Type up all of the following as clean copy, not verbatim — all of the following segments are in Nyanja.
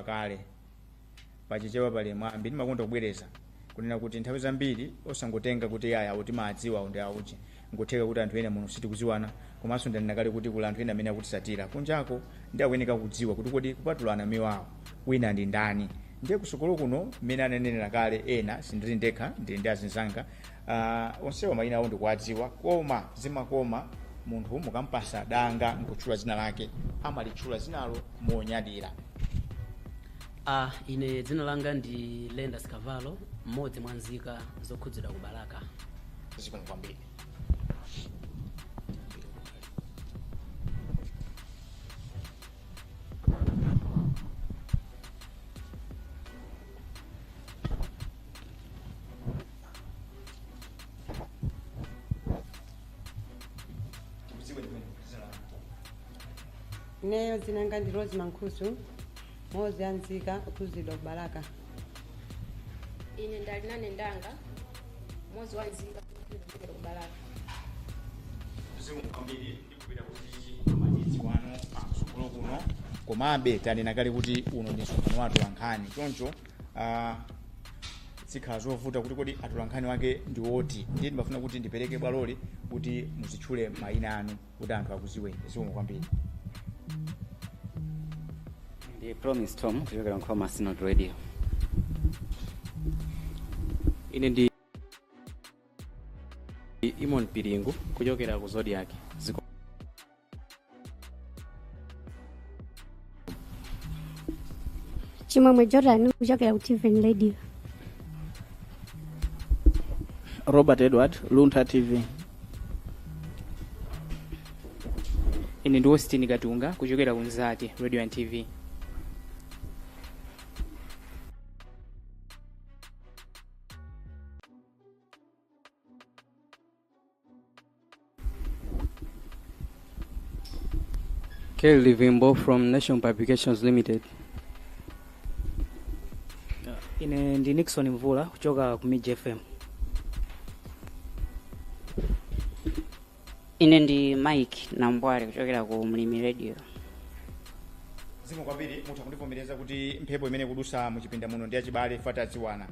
Kale pachichewa pali mwambi, ndimakonda kubwereza kunena kuti nthawi zambiri osangotenga kuti aya awo timadziwa, awo ndi auchi. Nkutheka kuti anthu ena muno sitikudziwana, komanso ndanena kale kuti kuli anthu ena amene akutisatira kunjako ndi akuyeneka kudziwa kuti kodi kupatula anamiwawo wina ndi ndani. Ndiye kusukulu kuno, mmene ananenera kale ena, sindili ndekha, ndili ndi azinzanga. Onsewa mayina awo ndikuwadziwa, koma zimakoma munthu mukampasa danga nkutchula dzina lake, amalitchula dzinalo monyadira. Ah, ine dzina langa ndi Lenda Scavalo, mmodzi mwa nzika zokhudzidwa ku Balaka. Zikomo kwambiri. Tikudziwe ndimene dzina lanu. Ineyo dzina langa ndi Rose Mankhusu, mmodzi wa nzika okhudzidwa ku Balaka. Ine ndali nane ndanga, mmodzi wa nzika kuchokera ku Balaka. Zikomo kwambiri. Ndikupita kuti matidziwano akusukulu kuno, komabe tanena kale kuti uno ndi msonkhano wa atolankhani, choncho zikhala zovuta kuti kodi atolankhani wake ndi woti. Ndiye ndimafuna kuti ndipereke bwaloli kuti muzitchule mayina anu kuti anthu akuziweni. Zikomo kwambiri. Ndi Promise Tom kuchokera Nkhoma Synod Radio. Ine ndi Imon Piringu kuchokera ku Zodiak. Ziko. Chimwemwe Jordan kuchokera ku TVN Radio. Robert Edward, Luntha TV. Ine ndi Austin Katunga kuchokera ku Nzati Radio and TV. Kelly Livimbo from Nation Publications Limited. Ine ndi Nixon Mvula kuchoka ku Mij FM. Ine ndi Mike Nambwale kuchokera ku Mlimi Radio. Zikomo kwambiri. Mutha kundivomereza kuti mphepo imene ikudusa muchipinda muno ndi yachibale, tadziwana.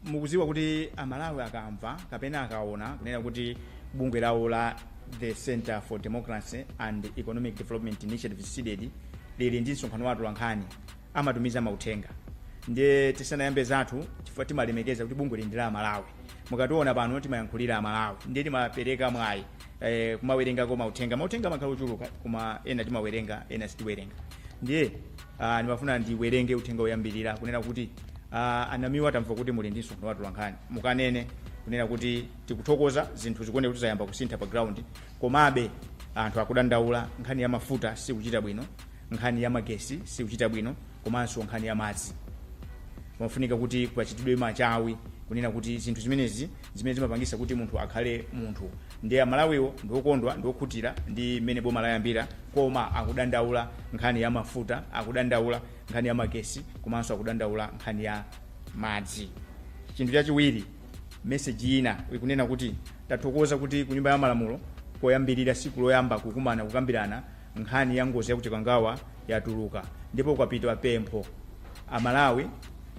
Mukudziwa kuti Amalawi akamva kapena akaona kunena kuti bungwe lawo la the Center for Democracy and Economic Development Initiative, CDEDI, lili ndi msonkhano wa atolankhani, amatumiza mauthenga. Ndiye tisanayambe zathu, chifukwa timalemekeza kuti bungwe ndi la Amalawi, mukationa pano timayankhulira Amalawi, ndiye timapereka mwayi kumawerengako mauthenga. Mauthenga amakhala ochuluka, koma ena timawerenga, ena sitiwerenga. Ndiye ndimafuna ndiwerenge uthenga woyambirira kunena kuti anamiwa, tamva kuti muli ndi msonkhano wa atolankhani, mukanene kunena kuti tikuthokoza, zinthu zikuoneka kuti zayamba kusintha pa ground, komabe anthu akudandaula. Nkhani ya mafuta sikuchita bwino, nkhani ya magesi sikuchita bwino, komanso nkhani ya madzi. Pamafunika kuti pachitidwe machawi kunena kuti zinthu zimenezi zimene zimapangisa kuti munthu akhale munthu. Ndiye Amalawiwo ndiokondwa, ndiokhutira ndi mmene boma layambira, koma akudandaula nkhani ya mafuta, akudandaula nkhani ya magesi, komanso akudandaula nkhani ya madzi. Chinthu chachiwiri, meseji ina ikunena kuti tathokoza kuti ku Nyumba ya Malamulo koyambirira siku loyamba kukumana kukambirana nkhani ya ngozi ya kuchikangawa yatuluka ndipo kwapita pempho. Amalawi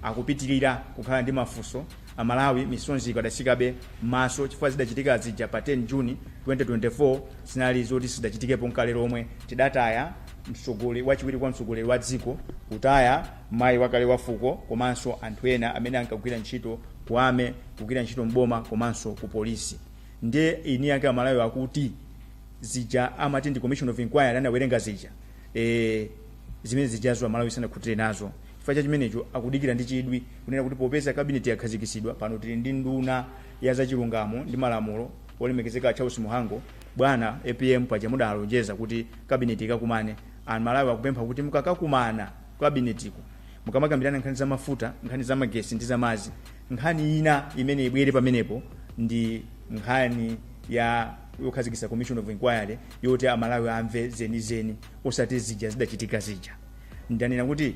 akupitirira kukhala ndi mafunso. Amalawi misonzi ikadasikabe m'maso chifukwa zidachitika zija pa 10 Juni 2024 zinali zoti sizidachitikepo nkale lomwe. Tidataya mtsogoleri wachiwiri kwa mtsogoleri wa dziko, kutaya mayi wakale wa fuko, komanso anthu ena amene ankagwira ntchito ku army, kugwira ntchito mboma komanso ku polisi. Ndiye eni ake Amalawi akuti zija amati ndi commission of inquiry anawerenga zija, zimene zijazo Amalawi sanakhutire nazo. Chifukwa cha chimenecho akudikira ndi chidwi kunena kuti popeza cabinet yakhazikitsidwa pano, tili ndi nduna ya zachilungamo ndi malamulo olemekezeka Charles Mhango, bwana APM, paja mudalonjeza kuti cabinet ikakumane. Amalawi akupempha kuti mukakakumana cabinetiko, mukamakambirana nkhani za mafuta, nkhani za magesi ndi zamazi, nkhani ina imene ibwere pamenepo ndi nkhani ya yokhazikitsa commission of inquiry yoti Amalawi amve zenizeni, osati zija zidachitika zija. Ndanena kuti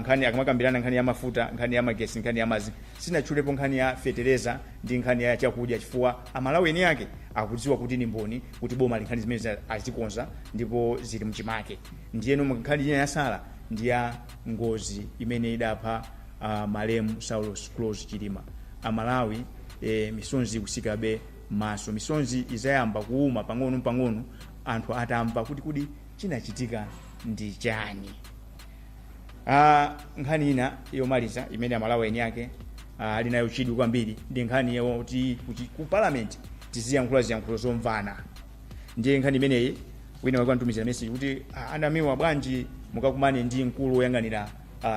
nkhani akamakambirana nkhani ya mafuta, nkhani ya magesi, nkhani ya madzi, sinatchulepo nkhani ya fetereza ndi nkhani ya chakudya, chifukwa Amalawi eni ake akudziwa kuti ni mboni kuti boma li nkhani zimene azikonza ndipo zili mchimake. Ndiyeno nkhani ina yasala ndi ya ngozi imene idapha malemu Saulos Klaus Chilima. Amalawi, misonzi ikusikabe maso. Misonzi izayamba kuuma pang'ono pang'ono anthu atamva kuti kudi chinachitika ndi chani. Nkhani ina yomaliza imene Amalawi eni ake ali nayo chidwi kwambiri ndi nkhani yoti ku parliament tiziyankhula ziyankhulo zomvana. Ndiye nkhani imeneyi wina wake anditumizira message kuti, "Anamiwa, bwanji mukakumane ndi mkulu woyang'anira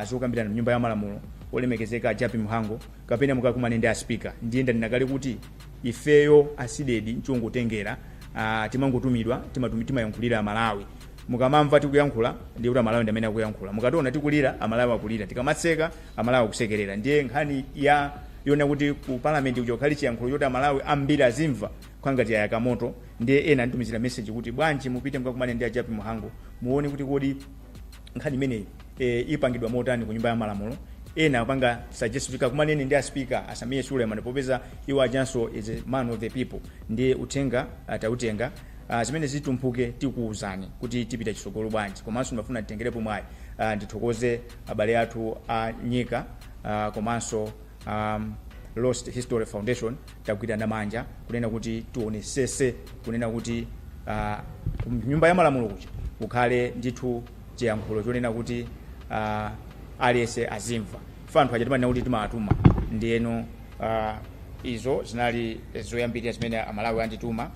zokambirana mnyumba ya malamulo, olemekezeka Jappie Mhango, kapena mukakumane ndi a speaker?" Ndiye ndanena kale kuti ifeyo a CDEDI nchongotengera, timangotumidwa, timayankhulira Amalawi. Mukamamva tikuyankhula, ndiye kuti Amalawi ndi amene akuyankhula. Mukationa tikulira, Amalawi akulira. Tikamatseka, Amalawi akusekerera. Ndiye nkhani ya yona kuti ku parliament kuja kukhale chiyankhulo choti Amalawi ambiri azimva khangati yayaka moto. Ndiye ena anditumizira message kuti bwanji mupite mukakumane ndi a Jappie Mhango, muone kuti kodi nkhani imeneyi ipangidwa motani ku nyumba ya malamulo. Ena apanga suggest kuti kakumaneni ndi a speaker a Sameer Suleman, popeza iwo ajanso is a man of the people. Ndiye uthenga atautenga, zimene zitumphuke tikuwuzani kuti tipita chitsogolo bwanji. Komanso ndimafuna nditengerepo mwayi, ndithokoze abale athu a Nyika komanso Lost History Foundation. Tagwirana manja kunena kuti tionesese kunena kuti ku nyumba ya malamulo kuja kukhale ndithu chiyankhulo chonena kuti aliyense azimva. Ife anthu aja timanena kuti timawatuma. Ndiyeno izo zinali zoyambirira zimene Amalawi andituma.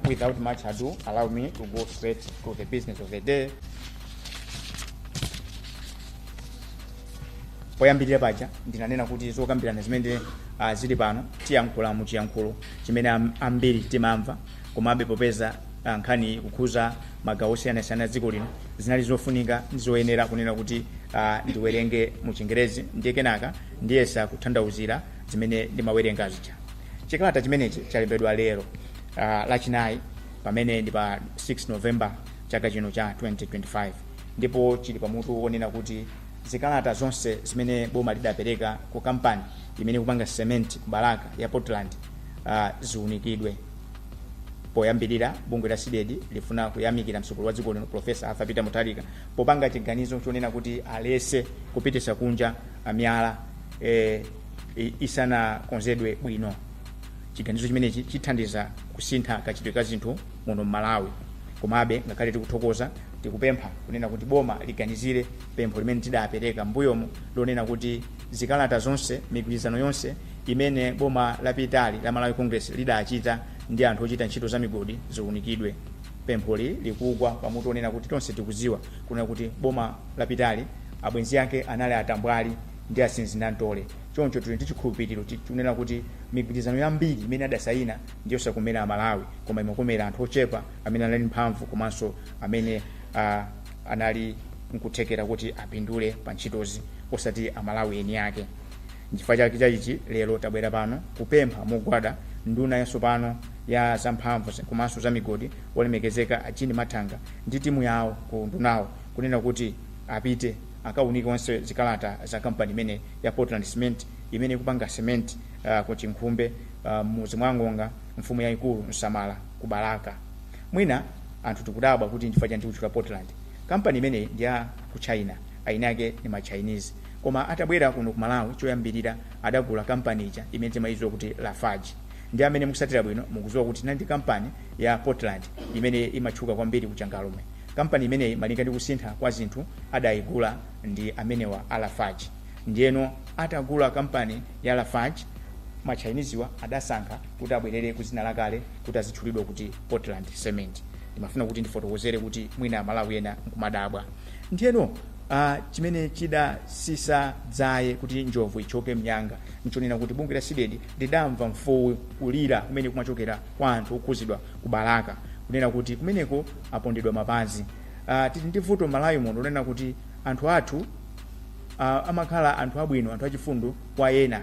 Without much ado, allow me to go straight to the business of the day. Poyambirira paja ndinanena kuti zokambirana zimene zili pano tiyankhula mu chiyankhulo chimene ambiri timamva. Komabe popeza nkhani ikukhuza magawo osiyanasiyana a dziko lino, zinali zofunika ndi zoyenera kunena kuti ndiwerenge mu Chingerezi, ndiye kenaka ndiyesa kutanthauzira zimene ndimawerenga zija. Chikalata chimenechi chalembedwa lero, Lachinayi, pamene ndi pa 6 November chaka chino cha 2025, ndipo chili pamutu wonena kuti zikalata zonse zimene boma lidapereka ku kampani imene ikupanga cement ku Balaka ya Portland ziunikidwe. Poyambirira, bungwe la CDEDI lifuna kuyamikira mtsogoleri wa dziko lino, Professor Arthur Peter Mutharika, popanga chiganizo chonena kuti alese kupitisa kunja miyala isanakonzedwe bwino. Chiganizo chimenechi chithandiza kusintha kachitidwe ka zinthu muno m'Malawi. Komabe ngakhale tikuthokoza, tikupempha kunena kuti boma liganizire pempho limene tidapereka m'mbuyomu lonena kuti zikalata zonse, migwirizano yonse imene boma lapitali la Malawi Congress lidachita ndi anthu ochita ntchito za migodi ziunikidwe. Pempholi likugwa pamutu onena kuti tonse tikuziwa kunena kuti boma lapitali abwenzi ake anali atambwali ndi asinzinantole. Choncho tili ndi chikhulupiriro kunena kuti migwirizano yambiri imene adasayina ndiyosakomera Amalawi, koma imakomera anthu ochepa amene anali mphamvu komanso amene anali nkuthekera kuti apindule pa ntchitozi, osati Amalawi eni ake. Nchifukwa chake chachichi lero tabwera pano kupempha mogwada nduna yatsopano ya zamphamvu komanso za migodi, olemekezeka a Jean Mathanga, ndi timu yawo ku ndunawo, kunena kuti apite akaunike onse zikalata za kampani imene ya Portland Cement imene ikupanga cement ku Chinkhumbe, m'mudzi mwa Ngonga, mfumu yayikulu Msamala, ku Balaka. Mwina anthu tikudabwa kuti nchifukwa chani tikutchula Portland. Kampani imeneyi ndi ya ku China, eni ake ndi ma Chinese, koma atabwera kuno ku Malawi choyambirira adagula kampani ija imene timayidziwa kuti Lafarge. Ndi amene mukusatira bwino mukudziwa kuti tinali ndi kampani ya Portland imene imatchuka kwambiri ku Changalume. Kampani imeneyi, malinga ndi kusintha kwa zinthu, adayigula ndi amenewa a Lafarge. Ndiyeno atagula kampani ya Lafarge, ma Chinesewa adasankha kuti abwerere ku dzina lakale kuti azitchulidwa kuti Portland Cement. Ndimafuna kuti ndifotokozere kuti mwina Amalawi ena nkumadabwa. Ndiyeno chimene chidasisa dzaye kuti njovu ichoke mnyanga nchonena kuti bungwe la CDEDI lidamva mfuwu kulira kumene kumachokera kwa anthu okhuzidwa ku Balaka, kunena kuti kumeneko apondedwa mapazi. Tili ndi vuto Malawi muno lonena kuti anthu athu amakhala anthu abwino, anthu achifundo kwa ena,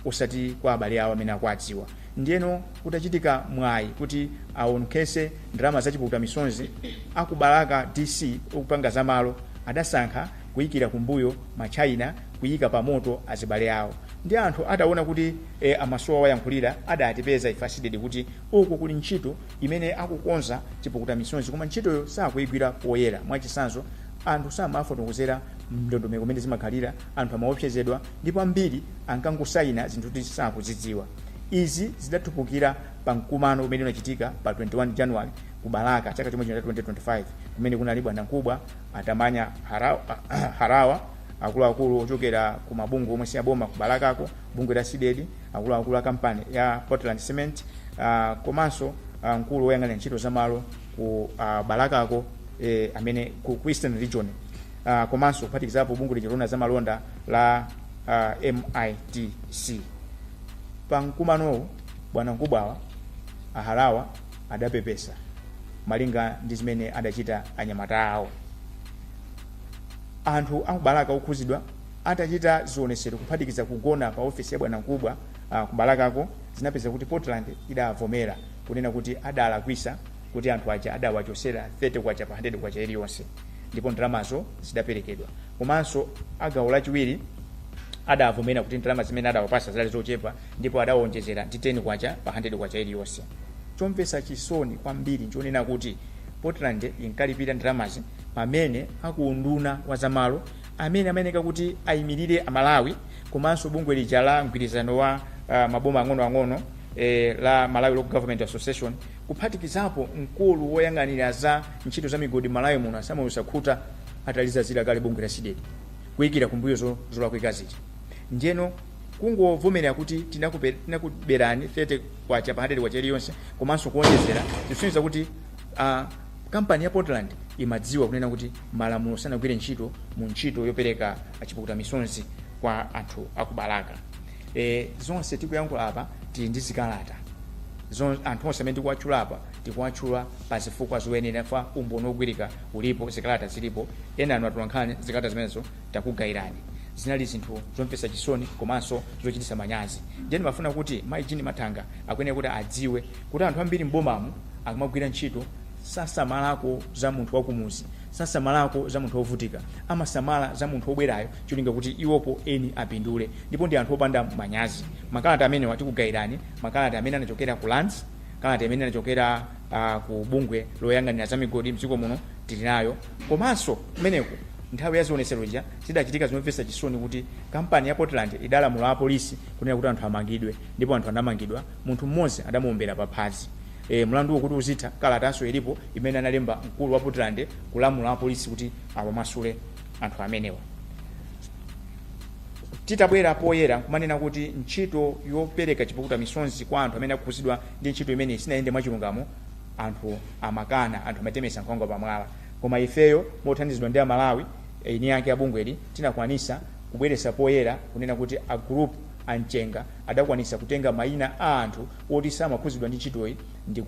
osati kwa abale awo amene akuwadziwa. Ndiyeno kutachitika mwayi kuti aonkhese ndalama zachipukuta misonzi, akubalaka DC okupanga zamalo adasankha kuyikira kumbuyo ma China, kuyika pa moto azibale awo. Ndi anthu ataona kuti amasowa wayankhulira, adatipeza ife a CDEDI kuti uku kuli ntchito imene akukonza chipukuta misonzi, koma ntchitoyo sakuyigwira poyera. Mwachisanzo, Anthu samafotokozera ndondomeko kumene zimakhalira, anthu amaopsezedwa ndipo ambiri ankangosayina zinthu kuti sakuzidziwa. Izi zidathupukira pa mkumano umene unachitika pa 21 January ku Balaka chaka chomwe chino cha 2025, kumene kunali bwanamkubwa atamanya Harawa, akuluakulu ochokera ku mabungwe omwe si aboma ku Balakako, bungwe la CDEDI, akuluakulu a kampani ya Portland Cement, komanso mkulu woyang'anira ntchito zamalo ku Balakako, amene ku Eastern Region, komanso kuphatikizapo bungwe lija loona zamalonda la MITC. Pa mkumanowu bwanamkubwawa Aharawa adapepesa malinga ndi zimene adachita anyamata awo. Anthu akubalaka okhuzidwa atachita zionesero kuphatikiza kugona pa ofesi ya bwanamkubwa kubalakako, zinapeza kuti Portland idavomera kunena kuti adalakwisa kuti anthu aja adawachosera 30 kwacha pa 100 kwacha iliyonse, ndipo ndalamazo zidaperekedwa. Komanso agawo lachiwiri adavomera kuti ndalama zimene adawapasa zidali zochepa ndipo adawonjezera ndi 10 kwacha pa 100 kwacha iliyonse. Chomvetsa chisoni kwambiri nchonena kuti Portland inkalipira ndalamazi pamene akuunduna wa zamalo, amene amayeneka kuti ayimirire Amalawi, komanso bungwe lija la mgwirizano wa maboma ang'onoang'ono, la Malawi Local Government Association, kuphatikizapo mkulu woyang'anira za ntchito za migodi Malawi muno Samuel Sakhuta, atalizazira kale bungwe la CDEDI kuyikira kumbuyo zolakwika zija. Ndiyeno kungovomera kuti tinakuberani 30 kwacha pa 100 kwacha iliyonse komanso kuonjezera, zisonyeza kuti kampani ya Portland imadziwa kunena kuti malamulo sanagwire ntchito mu ntchito yopereka chipukuta misonzi kwa anthu akubalaka. Zonse tikuyankhula apa tili ndi zikalata. Anthu onse amene tikuwatchula apa tikuwatchula pa zifukwa zoyenera, fa umboni wogwirika ulipo, zikalata zilipo. Ena anu atolankhani, zikalata zimenezo takugayirani. Zinali zinthu zomvetsa chisoni komanso zochititsa manyazi. Ndiye ndimafuna kuti mayi Jean Mathanga akuyenera kuti adziwe kuti anthu ambiri m'bomamu akamagwira ntchito sasamalako za munthu wakumuzi, sasamalako za munthu wovutika, amasamala za munthu wobwerayo cholinga kuti iwopo eni apindule, ndipo ndi anthu opanda manyazi. Makalata amenewa tikugayirani, makalata amene anachokera ku Lands, kalata imene inachokera ku bungwe loyang'anira za migodi mdziko muno tili nayo. Komanso kumeneko nthawi ya zionesero ija zidachitika zomvetsa chisoni kuti kampani ya Portland idalamula apolisi kunena kuti anthu amangidwe, ndipo anthu anamangidwa. Munthu mmodzi adamuombera pa phazi. Mlanduwo kuti uzitha, kalatanso ilipo imene analemba mkulu wa Portland kulamula apolisi kuti awamasule anthu amenewa. Titabwera poyera kumanena kuti ntchito yopereka chipukuta misonzi kwa anthu amene akukhuzidwa ndi ntchito imeneyi sinayende mwachilungamo, anthu amakana, anthu amatemesa nkhwangwa pamwala. Koma ifeyo mothandizidwa ndi Amalawi eni ake abungweli tinakwanisa kubweresa poyera kunena kuti a group a Mchenga adakwanisa kutenga mayina a anthu oti samakhuzidwa ndi ntchitoyi ndi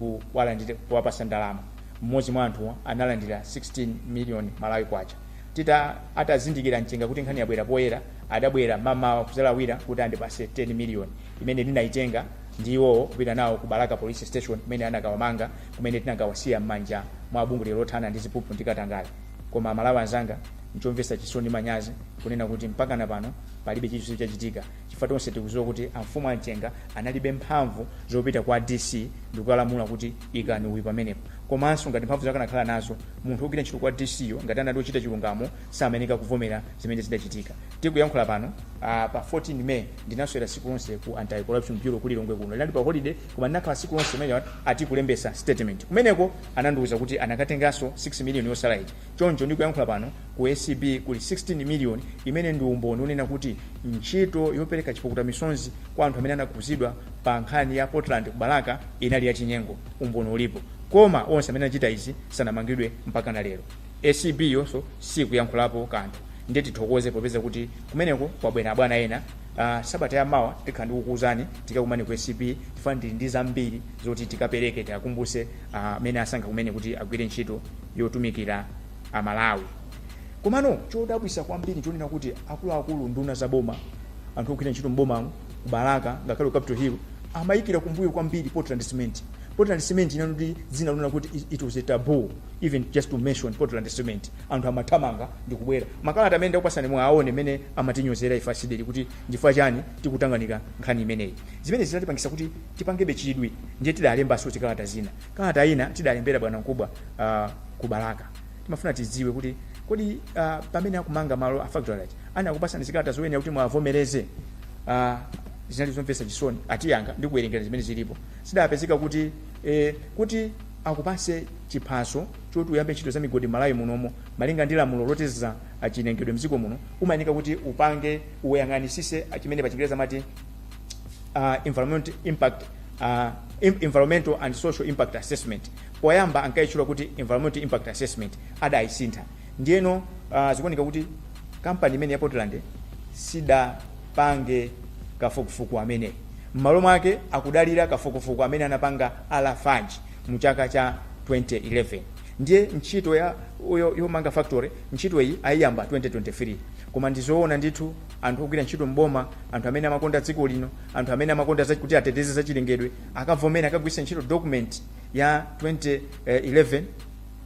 kuwapasa ndalama. Mmodzi mwa anthuwa analandira 16 million Malawi kwacha. Atazindikira Mchenga kuti nkhani yabwera poyera, adabwera mamawa kuzalawira kuti andipase 10 million imene ndinayitenga ndi iwowo kupita nawo ku Balaka Police Station kumene anakawamanga, kumene tinakawasiya m'manja mwa bungwe lothana ndi ziphuphu ndi katangale. Koma Amalawi anzanga, nchomvetsa chisoni ndi manyazi kunena kuti mpakana pano palibe chilichonse chachitika, chifukwa tonse tikudziwa kuti amfumu a Mchenga analibe mphamvu zopita kwa DC ndikukalamula kuti ikani uyu pamenepo. Komanso ngati mphamvu zakanakhala nazo, munthu wogwira ntchito kwa DC yo ngati anali ochita chilungamo samayeneka kuvomera zimene zidachitika. Tikuyankhula pano, pa 14 May ndinaswera siku lonse ku Anti-Corruption Bureau ku Lilongwe kuno. Linali pa holiday koma ndinakhala siku lonse kumene ati kulembesa statement. Kumeneko anandiwuza kuti anakatenganso 6 million yosala ija. Choncho ndikuyankhula pano ku ACB kuli 16 million imene ndi umboni unena kuti ntchito yopereka chipukuta misonzi kwa anthu amene anakhuzidwa pa nkhani ya Portland ku Balaka inali yachinyengo. Umboni ulipo, koma onse amene anachita izi sanamangidwe mpaka na lero. ACB yonso sikuyankhulapo kanthu. Ndiye tithokoze popeza kuti kumeneko kwabwera abwana ena. Sabata ya mawa tikhala ndikukuwuzani tikakumane ku ACB, tifana ndili ndi zambiri zoti tikapereke, tiakumbuse amene asankha kumene kuti agwire ntchito yotumikira Amalawi. Komano chodabwisa kwambiri chonena kuti akuluakulu, nduna za boma, anthu ogwira ntchito m'bomamu ku Balaka ngakhale ku Capital Hill amayikira kumbuyo kwambiri Portland Cement. Portland Cement inali ndi dzina lonena kuti it was a taboo even just to mention Portland Cement. Anthu amathamanga ndi kubwera. Makalata amene ndakupasani mwaone mmene amatinyozera ife a CDEDI kuti ndifukwa chani tikutanganika nkhani imeneyi. Zimene zinatipangisa kuti tipangebe chidwi, ndiye tidalembanso zikalata zina. Kalata ina tidalembera bwana mkubwa ku Balaka. Timafuna tidziwe kuti Kodi pamene akumanga malo a factory aja anakupasani zikalata zoyenera kuti mwavomereze? Zinali zomvetsa chisoni. Atiyankha ndi kuwerengera zimene zilipo. Zidapezeka kuti kuti akupase chiphaso choti uyambe ntchito za migodi Malawi munomo, malinga ndi lamulo loteteza chilengedwe mdziko muno, umayeneka kuti upange uyang'anisise chimene pa Chingereza amati environmental and social impact assessment. Poyamba ankayitchula kuti environmental impact assessment, adayisintha. Ndiyeno zikuoneka kuti kampani imene ya Portland sidapange kafukufuku amene, m'malo mwake akudalira kafukufuku amene anapanga a Lafarge mu chaka cha 2011. Ndiye ntchito ya yomanga factory, ntchito iyi ayiyamba 2023. Koma ndizoona ndithu, anthu ogwira ntchito mboma, anthu amene amakonda dziko lino, anthu amene amakonda kuti ateteze zachilengedwe, akavomera akagwiritsa ntchito document ya 2011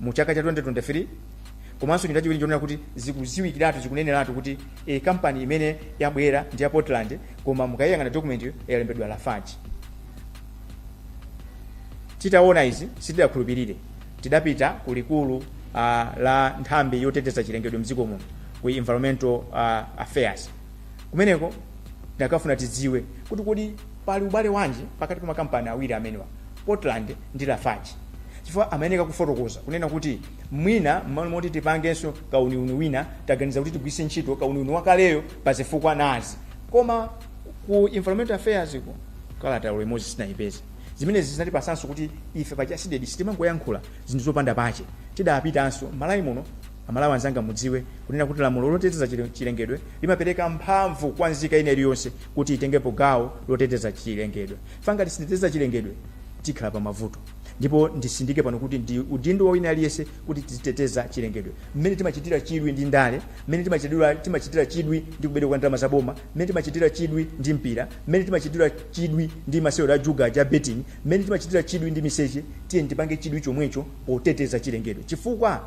mu chaka cha 2023? Komanso chinthu chachiwiri chonena kuti zikuziwikiratu, zikuneneratu kuti kampani imene yabwera ndi ya Portland, koma mukayiyang'ana document yo yalembedwa Lafarge. Titaona izi sitidakhulupirire. Tidapita ku likulu la nthambi yoteteza chilengedwe mdziko muno, ku Environmental Affairs. Kumeneko tinakafuna tidziwe kuti kodi pali ubale wanji pakati pa makampani awiri amenewa, Portland ndi Lafarge, chifukwa amayeneka kufotokoza kunena kuti mwina mmalo moti tipangenso kauniuni wina, taganiza kuti tigwiritse ntchito kauniuni wakaleyo pa zifukwa nazi. Koma ku Environmental Affairs ku kalata imodzi sitinayipeze. Zimenezi zinatipasanso kuti ife pacha CDEDI sitimangoyankhula zinthu zopanda pache. Tidapitanso Malawi muno. Amalawi anzanga, mudziwe kunena kuti lamulo loteteza chilengedwe limapereka mphamvu kwa nzika ina iliyonse kuti itengepo gawo loteteza chilengedwe. Ngati sititeteza chilengedwe, tikhala pa mavuto. Ndipo ndisindike pano kuti ndi udindo wa wina aliyense kuti tiziteteza chilengedwe. Mmene timachitira chidwi ndi ndale, mmene timachitira chidwi ndi kubedwa kwa ndalama za boma, mmene timachitira chidwi ndi mpira, mmene timachitira chidwi ndi masewero a juga ja betting, mmene timachitira chidwi ndi miseche, tiye tipange chidwi chomwecho poteteza chilengedwe, chifukwa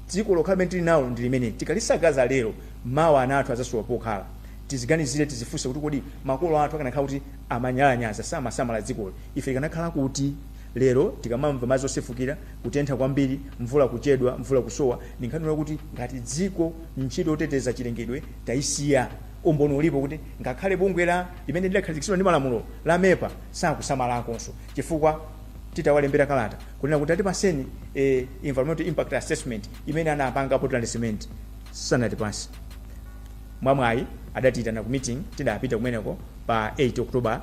dziko lokhala limene tili nalo ndi limene tikalisakaza lero, mawa ana athu adzasowa pokhala. Tiziganizire, tizifunse kuti kodi makolo athu akanakhala kuti amanyalanyaza, samasamala dzikolo, ife tikanakhala kuti lero? Tikamamva madzi osefukira, kutentha kwambiri, mvula kuchedwa, mvula kusowa, ndi nkhani kuti ngati dziko ntchito yoteteza chilengedwe tayisiya. Umboni ulipo kuti ngakhale bungwe la limene lidakhazikitsidwa ndi malamulo la MEPA sakusamalakonso, chifukwa titawalembera kalata kunena kuti atipaseni environmental impact assessment imene anapanga Portland Cement, sanatipase. Mwamwayi adatiyitana ku meeting. Tidapita kumeneko pa 8 October,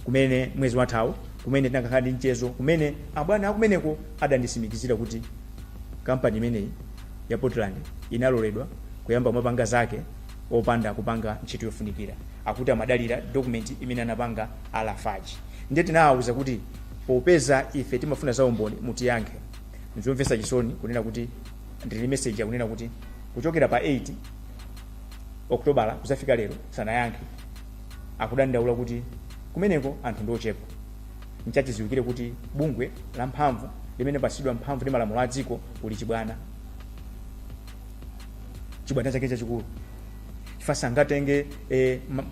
kumene mwezi wathawu, kumene tinakakhala ndi mchezo, kumene abwana akumeneko adandisimikizira kuti kampani imeneyi ya Portland inaloledwa kuyamba mapanga zake opanda kupanga ntchito yofunikira. Akuti amadalira document imene anapanga a Lafarge. Ndiye tinawawuza kuti popeza ife timafuna za umboni, mutiyankhe. Nzomvetsa chisoni kunena kuti ndili message yakunena kuti kuchokera pa 8 Okutobala kuzafika lero sanayankhe. Akudandaula kuti kumeneko anthu ndi ochepa. Nchachidziwikire kuti bungwe la mphamvu limene pasidwa mphamvu ndi malamulo a dziko kuli chibwana, chibwana chake chachikulu, chifukwa sangatenge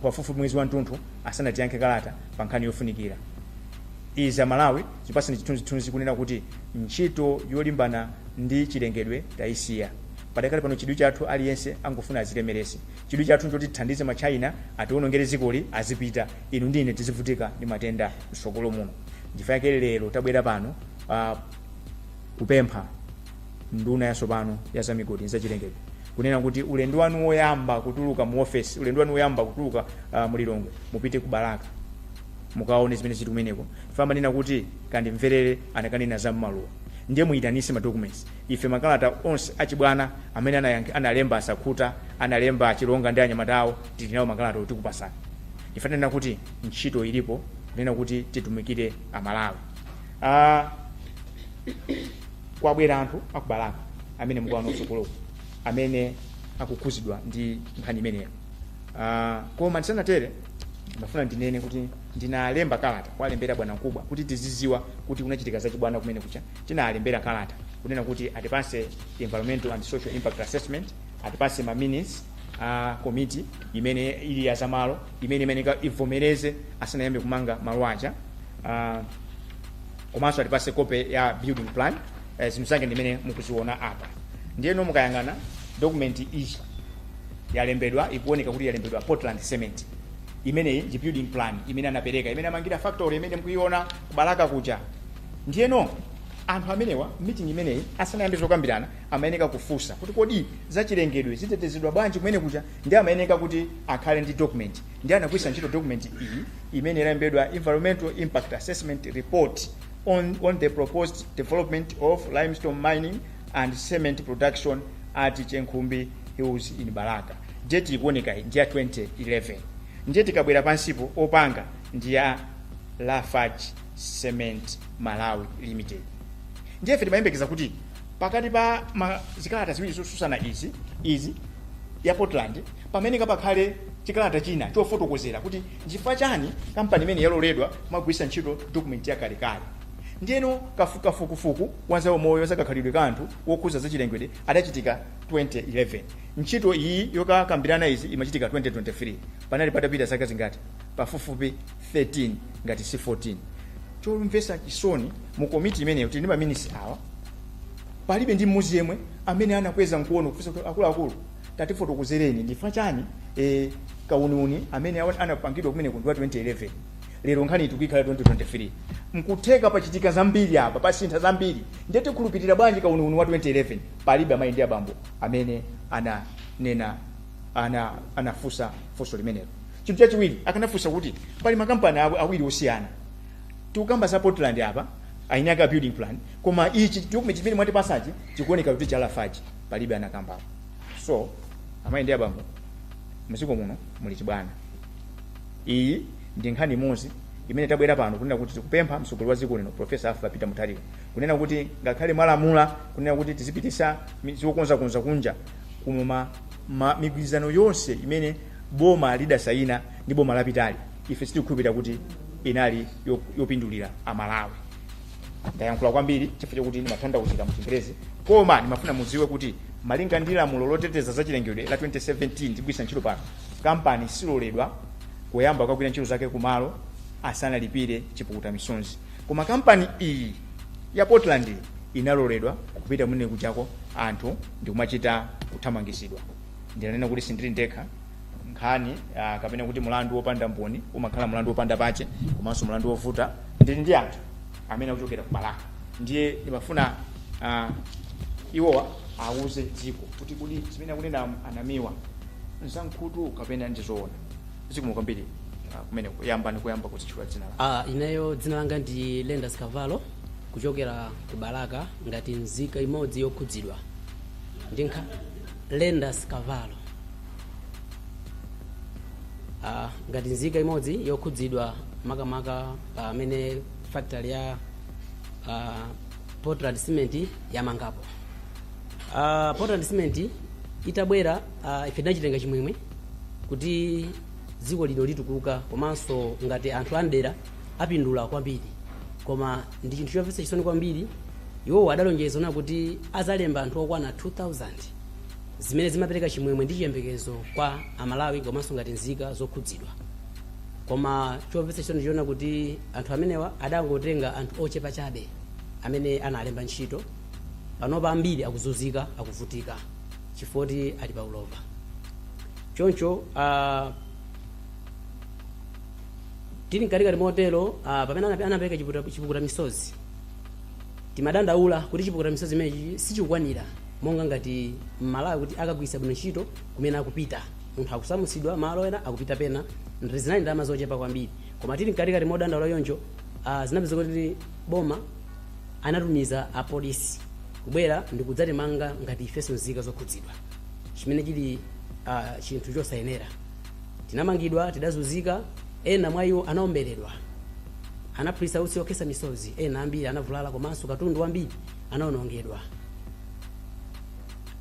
pafupifupi mwezi wamtunthu asanatiyankhe kalata pa nkhani yofunikira. Izi, Amalawi, zipasani chithunzithunzi kunena kuti ntchito yolimbana ndi chilengedwe tayisiya. Padakali pano chidwi chathu aliyense angofuna azilemerese. Chidwi chathu nchoti tithandize Machina atiwonongere dzikoli, azipita, inu ndi ine tizivutika ndi matenda mtsogolo muno. Ndichifukwa chake lero tabwera pano kupempha nduna yatsopano ya zamigodi ndi zachilengedwe kunena kuti ulendo wanu woyamba kutuluka mu ofesi, ulendo wanu woyamba kutuluka mu Lilongwe, mupite ku Balaka mukaone zimene zili kumeneko. Amanena kuti kandimverere anakanena za mmaluwa. Ndiye muyitanise ma documents. Ife makalata onse achibwana amene analemba Asakhuta, analemba Achilonga ndi anyamata awo, tili nawo makalata otikupasani. Ife tinena kuti ntchito ilipo kunena kuti titumikire Amalawi. Kwabwera anthu akubalaka amene mukuwaona kutsogoloko amene akukhuzidwa ndi nkhani imeneyo. Koma ndisanatere, ndimafuna ndinene kuti ndinalemba kalata kuwalembera bwana mkubwa kuti tiziziwa kuti kunachitika zachibwana kumene kucha. Tinalembera kalata kunena kuti atipase environmental and social impact assessment, atipase ma minutes a committee imene ili ya zamalo imene imeneka ivomereze asanayambe kumanga malo aja, komanso atipase copy ya building plan. Zinthu zake ndimene mukuziona apa. Ndiyeno mukayang'ana document iyi yalembedwa, ikuoneka kuti yalembedwa Portland Cement. Imeneyi ndi building plan imene anapereka, imene amangira factory imene mukuiona kuBalaka kuja. Ndiyeno anthu amenewa, meeting imeneyi asanayambe zokambirana, amayeneka kufunsa kuti kodi zachilengedwe zitetezedwa bwanji kumene kuja? Ndi amayeneka kuti akhale ndi document. Ndi anagwiritsa ntchito document iyi imene yalembedwa Environmental Impact Assessment Report on the proposed development of limestone mining and cement production at Chenkhumbi Hills in Balaka. Date ikuoneka iyi ndi ya 2011. Ndiye tikabwera pansipo, opanga ndi ya Lafarge Cement Malawi Limited. Ndiye ife timayembekeza kuti pakati pa zikalata ziwiri zosusana izi ya Portland, pamene kapakhale chikalata china chofotokozera kuti nchifukwa chani kampani imene yaloledwa kumagwiritsa ntchito document yakalekale. Ndiyeno kafukufuku wa zaumoyo, zakakhalidwe ka anthu wokhuza zachilengedwe adachitika 2011. Ntchito iyi yokakambirana izi imachitika 2023. Panali patapita zaka zingati? Pafupifupi 13 ngati si 14. Chomvetsa chisoni, mu komiti imeneyo tili ndi maminisi awa, palibe ndi mmodzi yemwe amene anakweza mkono kufunsa kuti, "Akuluakulu, tatifotokozereni ndifa chani kauniuni amene anapangidwa kumeneko ndi wa 2011, lero nkhani tikuyikhala 2023? Nkutheka pachitika zambiri apa, pasintha zambiri, ndiye tikhulupirira bwanji kauniuni wa 2011?" Palibe amayi ndi abambo amene ananena, anafunsa funso limenelo. Chinthu chachiwiri, akanafunsa kuti pali makampani awiri osiyana. Tikukamba za Portland apa, ainaka building plan, koma ichi document chimene mwatipasachi chikuoneka kuti cha Lafarge. Palibe anakambapo. So amayi ndi abambo, mdziko muno muli chibwana. Iyi ndi nkhani imodzi imene tabwera pano kunena kuti tikupempha mtsogoleri wa dziko lino, Professor Arthur Peter Mutharika, kunena kuti ngakhale mwalamula kunena kuti tizipitisa zokonzakonza kunja, koma migwirizano yonse imene boma lidasayina ndi boma lapitali, ife sitikukhulupirira kuti inali yopindulira Amalawi. Ndayankhula kwambiri chifukwa chakuti ndimatanthauzira mu Chingerezi, koma ndimafuna mudziwe kuti malinga ndi lamulo loteteza zachilengedwe la 2017 tigwiritsa ntchito pano, kampani siloledwa kuyamba kukagwira ntchito zake kumalo asanalipire chipukuta misonzi. Koma kampani iyi ya Portland inaloledwa kupita kumene kuchako, anthu ndikumachita kuthamangitsidwa. Ndinanena kuti sindili ndekha. Nkhani kapena kuti mulandu wopanda mboni umakhala mulandu wopanda pache komanso mulandu wovuta. Ndili ndi anthu amene akuchokera ku Balaka, ndiye ndimafuna iwowa awuze dziko kuti kodi zimene akunena anamiwa nzankhutu kapena ndizoona. Zikomo kwambiri. Kumene yambani kuyamba kuzitchula dzina la Ineyo dzina langa ndi Lendas Cavallo, kuchokera ku Balaka, ngati nzika imodzi yokhudzidwa ndi Lendas Cavallo, ngati nzika imodzi yokhudzidwa makamaka pamene factory ya Portland Cement yamangapo. Portland Cement itabwera, ife tinachitenga chimwemwe kuti dziko lino litukuka, komanso ngati anthu amdera apindula kwambiri. Koma ndi chinthu chomvetsa chisoni kwambiri, iwowo adalonjeza ona kuti azalemba anthu okwana 2000, zimene zimapereka chimwemwe ndi chiyembekezo kwa Amalawi komanso ngati nzika zokhudzidwa. Koma chomvetsa chisoni chiona kuti anthu amenewa adangotenga anthu ochepa chabe amene analemba ntchito. Panopa ambiri akuzunzika, akuvutika chifukwa kuti ali pa ulova. Choncho tili mkatikati motero, pamene anapereka chipukuta misozi, timadandaula kuti chipukuta misozi imenechi sichikukwanira monga ngati Mmalawi kuti akagwiritsa bwino ntchito kumene akupita. Munthu akusamutsidwa malo ena, akupita pena, ndi zinali ndalama zochepa kwambiri. Koma tili mkatikati modandaula yonjo, zinapeza kuti boma anatumiza apolisi kubwera ndi kudzatimanga ngati ifenso nzika zokhudzidwa, chimene chili chinthu chosayenera. Tinamangidwa, tidazunzika, ena mwa iwo anaomberedwa, anaphulitsa utsi okhetsa misozi, ena ambiri anavulala, komanso katundu wambiri anawonongedwa.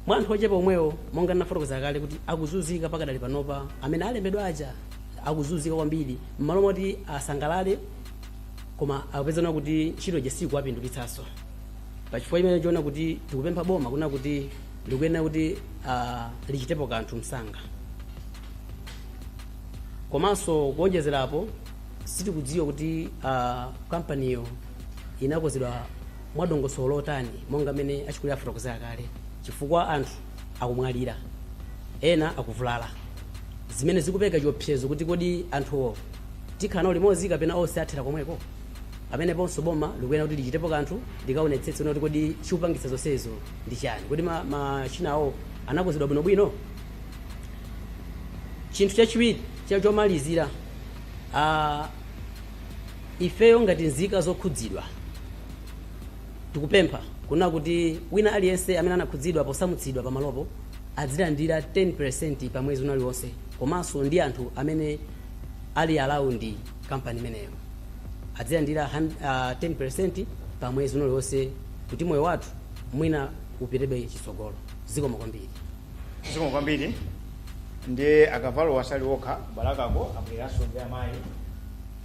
Mwa anthu ochepa omwewo, monga ndinafotokoza kale kuti akuzunzika pakadali panopa, amene alembedwa aja akuzunzika kwambiri. M'malo moti asangalale, koma akupezana kuti ntchito ija sikuwapindulitsanso. Pachifukwa chimene chiona kuti tikupempha boma kuna kuti likuyenera kuti lichitepo kanthu msanga. Komanso kuonjezerapo, sitikudziwa kuti kampaniyo inakonzedwa mwadongosolo lotani, monga mmene achikulire afotokozera kale. Chifukwa anthu akumwalira, ena akuvulala, zimene zikupereka chiopsezo kuti kodi anthuwo tikhala nawo limodzi kapena onse athera komweko? Pameneponso boma likuyenera kuti lichitepo kanthu, likaonetsetse kuti kodi chikupangitsa zonsezo ndi chani, kodi machina awo anakonzedwa bwinobwino. Chinthu chachiwiri chomalizira, ifeyo ngati nzika zokhudzidwa tikupempha kuna kuti wina aliyense amene anakhudzidwa posamutsidwa pamalopo azilandira 10% pa mwezi unaliwonse, komanso ndi anthu amene ali around kampani imeneyo azilandira 10% pa mwezi unaliwonse, kuti moyo wathu mwina upitebe chitsogolo. Zikomo kwambiri. Zikomo kwambiri. Ndiye akavalo wasali okha Balakako, abweranso ndi amayi.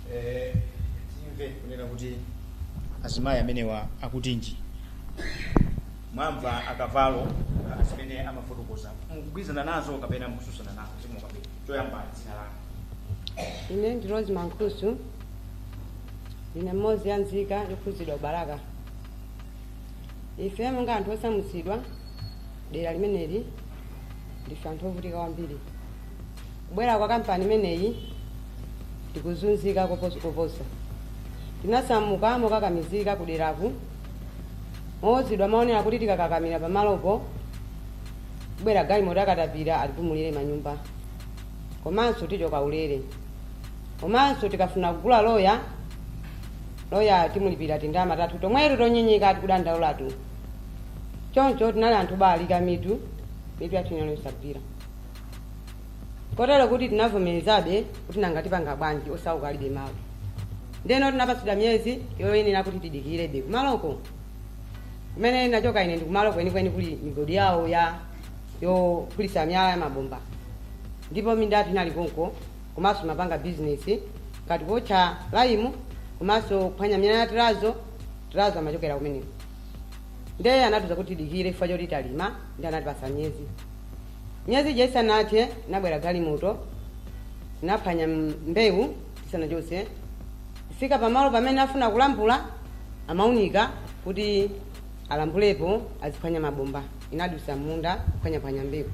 Timve kunena kuti azimayi amenewa akutinji. Mwamva akavalo zimene amafotokoza, mukugwirizana nazo kapena mukususana nazo? Zikomo kwambiri. Choyamba, dzina lanu? Ine ndi Rose Mankhusu, ndine mmodzi ya nzika yokhudzidwa kuBalaka. Ife monga anthu osamutsidwa dera limeneli, ndife anthu ovutika kwambiri. Kubwera kwa kampani imeneyi tikuzunzika koposa. Tinasamuka mokakamizika kuderaku, mowuzidwa maonera kuti tikakakamira pamalopo kubwera galimoto akatapira atipumulire manyumba, komanso tichoka ulere, komanso tikafuna kugula loya, loya timulipira tindalama tathu tomwetu tonyenyeka tikudandaulatu. Choncho tinali anthu obalalika mitu, mitu yathu inali yosagwira, kotero kuti tinavomerezabe kuti nanga tipanga bwanji, osauka alibe malo. Ndeno tinapatsidwa miyezi yoyenera kuti tidikirebe kumaloko. Kumene nachoka ine ndi kumalo kwenikweni kuli migodi yawo ya yophulitsa miyala ya mabomba, ndipo minda yathu inali konko, komanso mapanga bizinesi ngati kuotcha laimu komanso kuphwanya miyala ya tirazo. Tirazo amachokera kumeneko. Ndiye anatiuza kuti tidikire chifukwa choti talima, ndi anatipasa miyezi. Miyezi ija isanathe, inabwera galimoto, inaphwanya mbewu tisanachotse. Kufika pamalo pamene afuna kulambula, amaunika kuti alambulepo aziphwanya mabomba, inadusa munda kuphwanyaphwanya mbewu.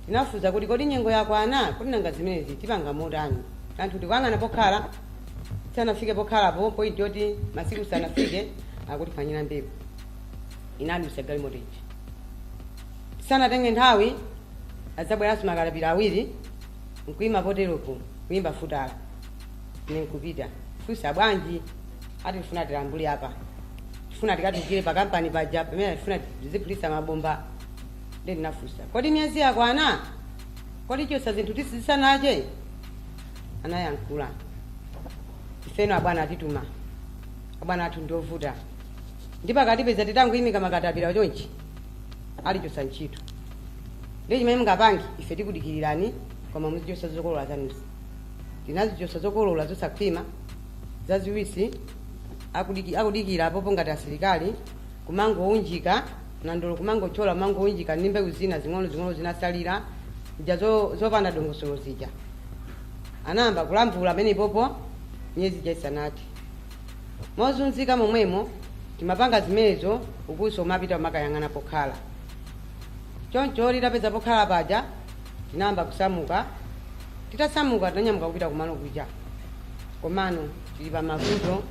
Tinafunsa kuti kodi nyengo yakwana, kuti nanga zimenezi tipanga motani? Anthu tikuyang'ana pokhala, tisanafike pokhalapo, point yoti masiku sanafike, akutiphwanyira mbewu. Inadusa galimoto ija. Tisanatenge nthawi, adzabweranso makalapira awiri nkuima poteropo, kuyimba futala. Ine nkupita funsa, bwanji? Ati tifuna tilambule apa, tifuna tikatukire pa kampani paja pamene tifuna tiziphulitsa mabomba. Ndi ndinafunsa, kodi miyezi yakwana? Kodi chosa zinthu tisizisanache? Anayankhula, ifeno abwana atituma, abwana athu ndiovuta, ndi pakatipeza titangoyimika makatapira chonchi, alichosa ntchito. Ndi chimene mungapange, ife tikudikirirani, koma muzichosa zokolola zanuzi. Tinazichosa zokolola zosakhwima zaziwisi, akudikira apopo ngati asilikali, kumangounjika nandolo, kumangochola, kumangounjika ndi mbewu zina zing'ono-zing'ono zinasalira zija zopanda dongosolo zija. Anayamba kulambula pamenepopo miyezi ija isanathe. Mozunzika momwemo timapanga zimenezo, ukuso umapita umakayang'ana pokhala. Choncho litapeza pokhala paja, tinayamba kusamuka. Titasamuka, tinanyamuka kupita kumalo kuja, komano tili pa mavuto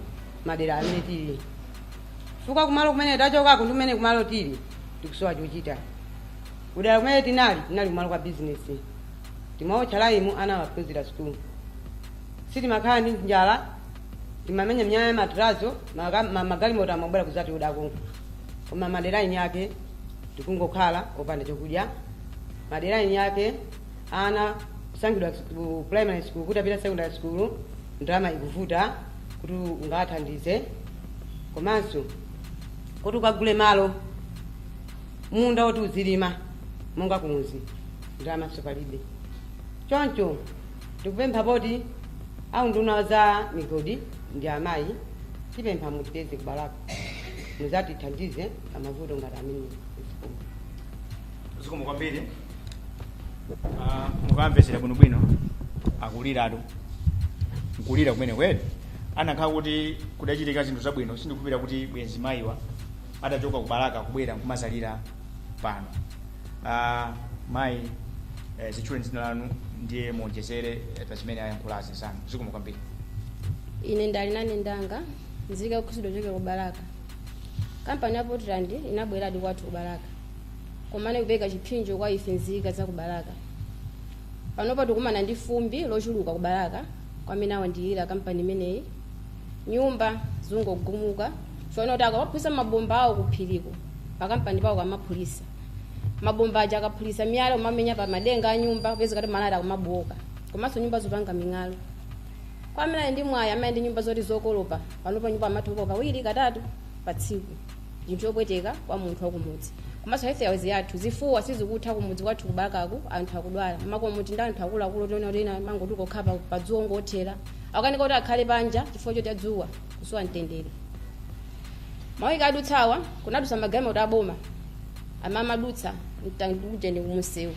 madera amene tili, chifukwa kumalo kumene tachokako ndi kumene kumalo tili, tikusowa chochita. Kudera kumene tinali, tinali kumalo kwa bizinesi, timaotcha laimu, ana amaphunzira sukulu, sitimakhala ndi njala, timamenya miyala ya matirazo, magalimoto amabwera kuzatiuda konko. Koma madera eni ake tikungokhala opanda chokudya. Madera eni ake ana kusankhidwa ku primary school kuti apita secondary school, ndalama ikuvuta kuti ungathandize, komanso kuti ukagule malo, munda woti uzilima monga kumuzi, ndalamaso palibe. Choncho tikupempha poti aunduna za migodi ndi amayi, tipempha mutipeze kuBalaka, muzatithandize pamavuto ngati amene. Zikomo kwambiri. Mukamvetsera bwinobwino, akuliratu, nkulira kumene kwedi. Anakhala kuti kudachitika zinthu zabwino, sindikupira kuti bwenzi mayiwa atachoka kuBalaka kubwera nkumazalira. pano. Mayi, zitchule dzina lanu ndiye muonjezere pa zimene ayankhula azinzanu. Zikomo kwambiri. Ine ndali nane ndanga nzika yokhuzidwa kuchokera ku Balaka. Kampani ya Portland inabweradi kwathu ku Balaka, komane kupereka chipsinjo kwa ife nzika za ku Balaka. Panopa tikumana ndi fumbi lochuluka ku Balaka kwamene awandiyira kampani imeneyi. Nyumba zingogumuka chona kuti akapaphulisa mabomba awo kuphiriko, pakampani pawo kamaphulisa mabomba aja, akaphulisa miyala umamenya pa madenga a nyumba, kupeza kuti malata akumabowoka, komanso nyumba zopanga ming'alu. Kwa amene ali ndi mwayi, amene ndi nyumba zoti zokolopa, panopa nyumba amatha kawiri katatu pa tsiku, chinthu chopweteka kwa munthu wakumudzi. Komanso health yawo yathu, zifuwa sizikutha kumudzi kwathu kubalakaku. Anthu akudwala makomuti ndi anthu akuluakulu, tiona kuti ena mangoti kokha pa dzuwa ngothera, akukanika kuti akhale panja chifukwa choti adzuwa, kusowa mtendere. Mawiki adutsawa kunadutsa magalimoto aboma amamadutsa mtandujeni kumusewu,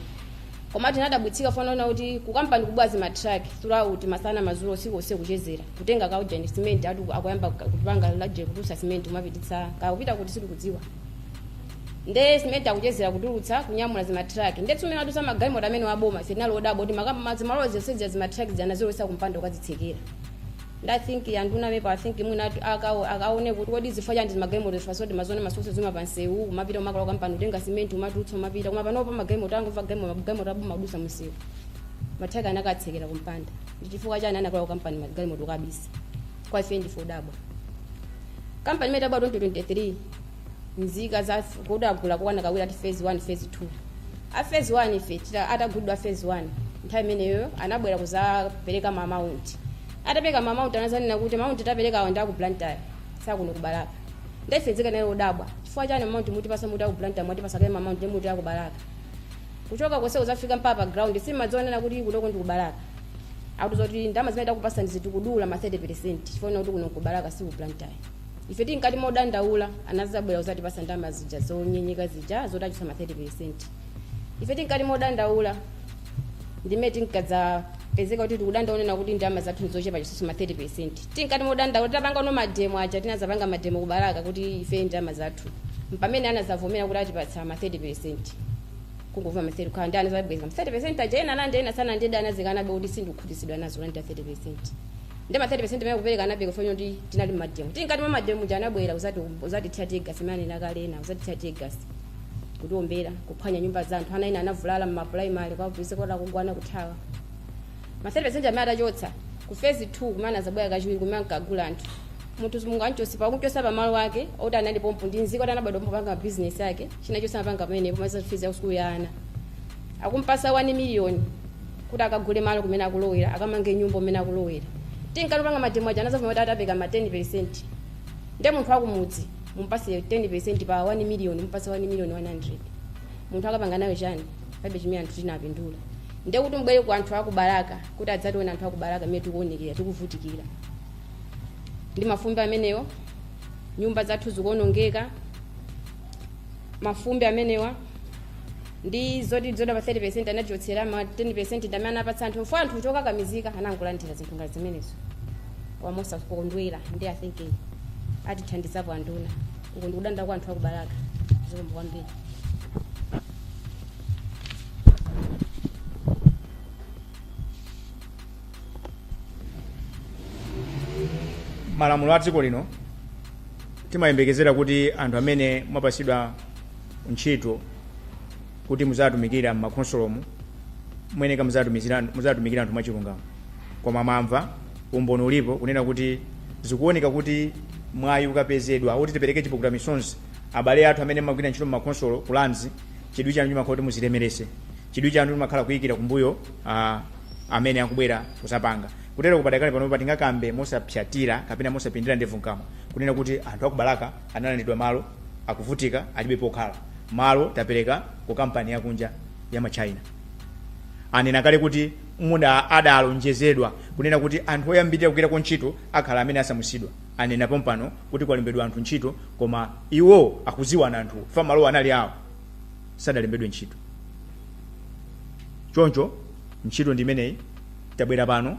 koma tinadabwitsika fanaona kuti kukampani kubwa zimatraki throughout masana, madzulo, usiku onse, kuchezera kutenga kaujeni cement, atu akuyamba kupanga laje kutulutsa cement, umapititsa kakupita kuti sitikudziwa. Nde cement akuchezera kutulutsa, kunyamula zimatraki. Nde tsumene adutsa magalimoto amene waboma, ife tinali odabwa kuti zimalowa zonse zija zimatraki zanazilowesa kumpanda ukazitsekera. Nda think anduna mepa, I think mwina akaone kuti kodi zifukwa chani zimagalimoto zifasoti mazone masoso zima pansewu umapita umakala kampani utenga cement umatulutsa umapita. Koma panopa magalimoto angomva galimoto aboma adusa msewu, matraki anakatsekera kumpanda. Ndi chifukwa chani anakala kampani magalimoto kabisa? Kwa ife ndife odabwa. Kampani imene tabwa 2023, nzika za kudagula kukwana kawiri, ati phase 1, phase 2. A phase 1 ife atagulidwa phase 1, nthawi imeneyo anabwera kuzapereka ma amount. Atapereka ma amount, anazanena kuti amount tapereka awo ndi aku Blantyre, sakuno kubalaka. Nde ife nzika nayo odabwa, chifukwa chani amount mutipasa muti aku Blantyre, mwatipasa kale amount ndi muti aku Balaka? Kuchoka konse kuzafika mpaka pa ground, simadzionena kuti kunoko ndi kubalaka. Akuti zoti ndalama zimene takupasa ndi zitikudula ma 30% chifukwa kuti kuno kubalaka, si ku Blantyre. Ife tinkati modandaula, anazabwera kuzatipasa ndalama zija zonyenyeka zija zotachisa ma 30%. Ife tinkati modandaula, ndime tinkadzapezeka kuti tikudandaonena kuti ndalama zathu ndizochepa chisusu ma 30%. Tinkati modandaula, tapanga no mademo aja, tinazapanga mademo kubalaka kuti ife ndalama zathu, mpamene anazavomera kuti atipatsa ma 30%. Kungomva ma 30 khala ndi anazabweza ma 30% aja, ena anandi, ena sana ndida, anazikanabe kuti sindikukhutitsidwa nazo landa 30%. Ndi ma 30% amene kupereka anabe kufanya kuti tinali mademo. Tinkati mwa mademo ja, anabwera uzati thira teargas imene nakalena, uzati thira teargas, kutiombera, kuphwanya nyumba za anthu. Ana ena anavulala mmaprimary, kwapise kuti akugwana kuthawa. Ma 30% amene atachotsa ku phase 2, kumene azabwera kachiwiri, kumene ankagula anthu, munthu mungu anchosi pakunchosa pamalo ake oti anali pompo ndi nziko, oti anabadwa pompo, panga business yake, china chonse amapanga pamenepo, masa fees ya sukulu ya ana, akumpasa 1 million kuti akagule malo kumene akulowera, akamange nyumba kumene akulowera. Tinkatupanga mademo aja, anazavuma kuti atapeka ma 10%. Nde munthu akumudzi mumpase 10% pa 1 million, mumpase 1 million 100, munthu akapanga nayo chani? Palibe chimene anthu tinapindula. Nde kuti mbwere ku anthu akubalaka kuti adzatione anthu akubalaka mmene tikuonekera, tikuvutikira ndi mafumbi amenewo, nyumba zathu zikuonongeka, mafumbi amenewa ndi zoti zoda pa 30% anachotsera ma 10% ndi amene anapatsa anthu mfo anthu chokakamizika anangolandira zinthu ngati zimenezo koma mosakondwera. Ndi I think atithandizapo anduna. Uku ndikudanda kwa anthu akubalaka. Zikomo kwambiri. Malamulo a dziko lino timayembekezera kuti anthu amene mwapasidwa ntchito kuti muzatumikira m'makhonsolomu mweneka muzatumikira anthu mwachilungamo. Koma mwamva umboni ulipo kunena kuti zikuoneka kuti mwayi ukapezedwa kuti tipereke chipukuta misonzi, abale athu amene mmagwira ntchito m'makhonsolo ku lands, chidwi chanu chimakhala kuti muzilemerese, chidwi chanu chimakhala kuyikira kumbuyo amene akubwera kuzapanga. Kutero kupadakale panopa tingakambe mosapyatira kapena mosapindira ndevu mkamwa kunena kuti anthu akubalaka analandidwa malo, akuvutika, alibe pokhala. Malo tapereka ku kampani yakunja ya machina. Anena kale kuti muda adalonjezedwa kunena kuti anthu oyambirira kugwirako ntchito akhala amene asamusidwa. Anena pompano kuti kwalembedwa anthu ntchito, koma iwo akuziwana anthu fa malowo anali awo, sadalembedwe ntchito. Choncho ntchito ndi imeneyi. Tabwera pano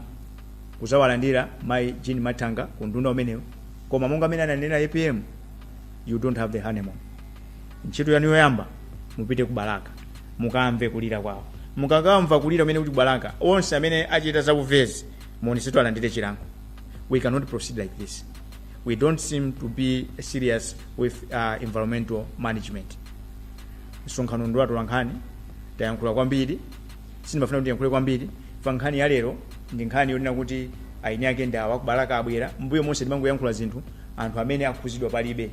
kuzawalandira mayi Jean Mathanga ku nduna umenewo, koma monga amene ananena APM, you don't have the honeymoon. Ntchito yanu yoyamba Mupite ku Balaka, mukamve kulira kwawo. Mukakamva kulira umene kuti ku Balaka, onse amene achita zauvezi muonesetu alandire chilango. We cannot proceed like this. We don't seem to be serious with environmental management. Msonkhano ndi watola nkhani, tayankhula kwambiri. Sindimafuna kuti yankhule kwambiri fa nkhani ya lero ndi nkhani yonena kuti aini ake ndi awa, kubalaka abwera. Mbuyo monse timangoyankhula zinthu, anthu amene akhuzidwa palibe.